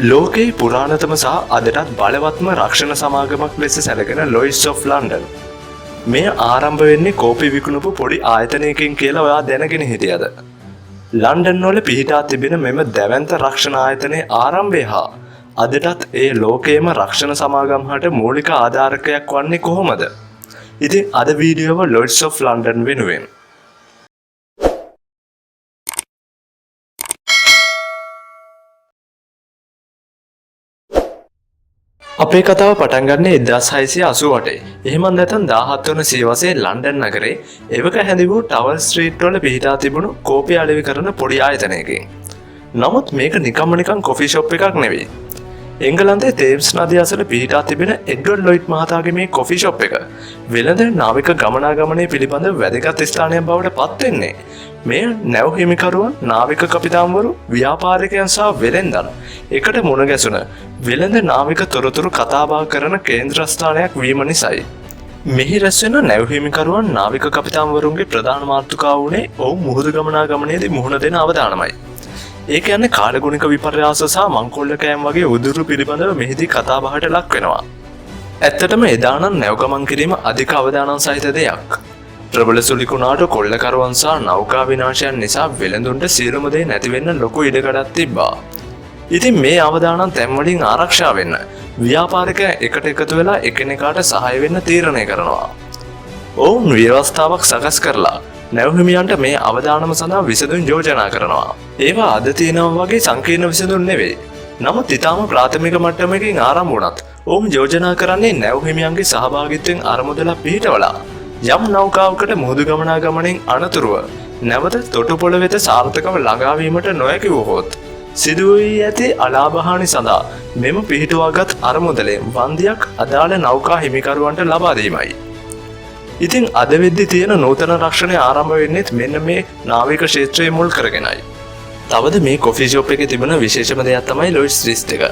ලෝකයේ පුරාණතම සහ අදටත් බලවත්ම රක්ෂණ සමාගමක් ලෙස සැලකෙන ලොයිඩ්ස් ඔෆ් ලන්ඩන්. මෙය ආරම්භ වෙන්නේ කෝපි විකුණපු පොඩි ආයතනයකින් කියලා ඔයා දැනගෙන හිටියද? ලන්ඩන් වල පිහිටා තිබෙන මෙම දැවැන්ත රක්ෂණ ආයතනයේ ආරම්භය හා අදටත් ඒ ලෝකයේම රක්ෂණ සමාගම් හට මූලික ආධාරකයක් වන්නේ කොහොමද? ඉතින් අද වීඩියෝව ලොයිඩ්ස් ඔෆ් ලන්ඩන් වෙනුවෙන්. අපේ කතාව පටන් ගන්නේ 1688. එහෙමත් නැත්නම් 17 වන සියවසේ ලන්ඩන් නගරේ එවක හැඳිවූ ටවර් ස්ට්‍රීට් වල පිහිටා තිබුණු කෝපි අලෙවි කරන පොඩි ආයතනයකින්. නමුත් මේක නිකම්ම නිකන් කොෆි ෂොප් එකක් නෙවෙයි. එංගලන්තයේ තේම්ස් නදිය අසල පිහිටා තිබෙන එඩ්වඩ් ලොයිඩ් මහතාගේ මේ කොෆි ෂොප් එක වෙළඳ නාවික ගමනාගමනය පිළිබඳ වැදගත් ස්ථානයක් බවට පත් වෙන්නේ මෙය නැව් හිමිකරුවන්, නාවික කපිතාන්වරු, ව්‍යාපාරිකයන් සහ වෙළෙන්දන් එකට මුණ ගැසුණ වෙළඳ නාවික තොරතුරු කතාබහ කරන කේන්ද්‍රස්ථානයක් වීම නිසයි. මෙහි රැස්වෙන නැව් හිමිකරුවන්, නාවික කපිතාන්වරුන්ගේ ප්‍රධාන මාතෘකාව වුණේ ඔවුන් මුහුදු ගමනාගමනයේදී මුහුණ දෙන අවදානමයි. ඒ කියන්නේ කාලගුණික විපර්යාස සහ මංකොල්ල කෑම් වගේ උදුරු පිළිබඳව මෙහිදී කතාබහට ලක් වෙනවා. ඇත්තටම එදා නම් නැව් ගමන් කිරීම අධික අවදානම් සහිත දෙයක්. ප්‍රබල සුලිකුණාට කොල්ලකරුවන් සහ නෞකා විනාශයන් නිසා වෙළඳුන්ට සියලුම දේ නැති වෙන්න ලොකු ඉඩකඩක් තිබ්බා. ඉතින් මේ අවදානම් තැන්වලින් ආරක්ෂා වෙන්න ව්‍යාපාරිකයන් එකට එකතු වෙලා එකිනෙකාට සහාය වෙන්න තීරණය කරනවා. ඔවුන් ව්‍යවස්ථාවක් සකස් කරලා නැව් හිමියන්ට මේ අවදානම සඳහා විසඳුම් යෝජනා කරනවා. ඒවා අද තියෙනවා වගේ සංකීර්ණ විසඳුම් නෙවෙයි. නමුත් ඉතාම ප්‍රාථමික මට්ටමකින් ආරම්භ වුණත් ඔවුන් යෝජනා කරන්නේ නැව් හිමියන්ගේ සහභාගිත්වයෙන් අරමුදලක් පිහිටවලා යම් නෞකාවකට මුහුදු ගමනාගමනයෙන් අනතුරුව නැවත තොටුපොළ වෙත සාර්ථකව ළඟාවීමට නොහැකි වුවහොත් සිදු වී ඇති අලාභහානි සඳහා මෙම පිහිටුවාගත් අරමුදලෙන් වන්දියක් අදාළ නෞකා හිමිකරුවන්ට ලබා දීමයි. ඉතින් අද වෙද්දි තියෙන නූතන රක්ෂණය ආරම්භ වෙන්නේත් මෙන්න මේ නාවික ක්ෂේත්‍රය මුල් කරගෙනයි. තවද මේ කොෆි ෂොප් එකේ තිබෙන විශේෂම දෙයක් තමයි ලොයිඩ්ස් ලිස්ට් එක.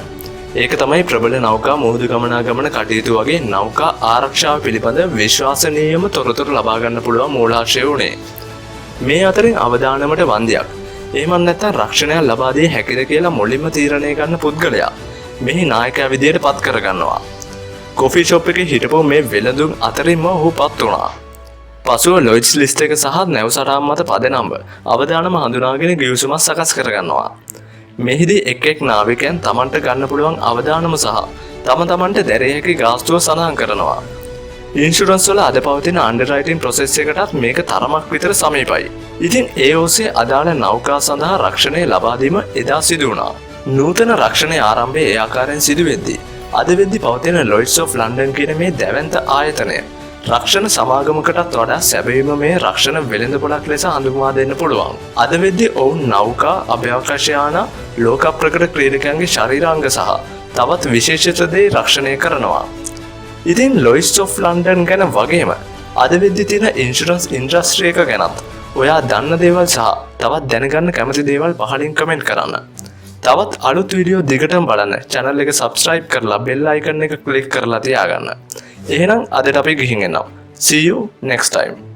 ඒක තමයි ප්‍රබල නෞකා මුහුදු ගමනාගමන කටයුතු වගේ නෞකා ආරක්ෂාව පිළිබඳ විශ්වාසනීයම තොරතුරු ලබා ගන්න පුළුවන් මූලාශ්‍රය වුණේ. මේ අතරින් අවදානමට වන්දියක්, එහෙමත් නැත්නම් රක්ෂණයක් ලබා දිය හැකිද කියලා මුලින්ම තීරණය ගන්න පුද්ගලයා මෙහි නායකයා විදියට පත් කරගන්නවා. කොෆි ෂොප් එකේ හිටපු මේ වෙළඳුන් අතරින්ම ඔහු පත් වුණා. පසුව ලොයිඩ්ස් ලිස්ට් එක සහ නැව් සටහන් මත පදනම්ව අවදානම හඳුනාගෙන ගිවිසුමක් සකස් කරගන්නවා. මෙහිදී එක් එක් නාවිකයන් තමන්ට ගන්න පුළුවන් අවදානම සහ තම තමන්ට දැරිය හැකි ගාස්තුව සඳහන් කරනවා. ඉන්ෂුරන්ස් වල අද පවතින අන්ඩර්රයිටින් ප්‍රොසෙස් එකටත් මේක තරමක් විතර සමීපයි. ඉතින් ඒ ඔස්සේ අදාළ නෞකා සඳහා රක්ෂණය ලබා දීම එදා සිදු වුණා. නූතන රක්ෂණය ආරම්භය ඒ ආකාරයෙන් සිදු වෙද්දී අද වෙද්දි පවතින ලොයිඩ්ස් ඔෆ් ලන්ඩන් කියන මේ දැවැන්ත ආයතනය රක්ෂණ සමාගමකටත් වඩා සැබවීම මේ රක්ෂණ වෙළඳපොළක් ලෙස හඳුන්වා දෙන්න පුළුවන්. අද වෙද්දි ඔවුන් නෞකා, අභ්‍යවකාශ යාන, ලෝක ප්‍රකට ක්‍රීඩකයන්ගේ ශරීරාංග සහ තවත් විශේෂිත දේ රක්ෂණය කරනවා. ඉතින් ලොයිඩ්ස් ඔෆ් ලන්ඩන් ගැන වගේම අද වෙද්දි තියෙන ඉන්ෂුරන්ස් ඉන්ඩස්ට්‍රි එක ගැනත් ඔයා දන්න දේවල් සහ තවත් දැනගන්න කැමති දේවල් පහලින් කමෙන්ට් කරන්න. තවත් අලුත් වීඩියෝ දිගටම බලන්න චැනල් එක සබ්ස්ක්‍රයිබ් කරලා බෙල් අයිකන් එක ක්ලික් කරලා තියාගන්න. එහෙනම් අදට අපි ගිහින් එන්නම්. See you next time.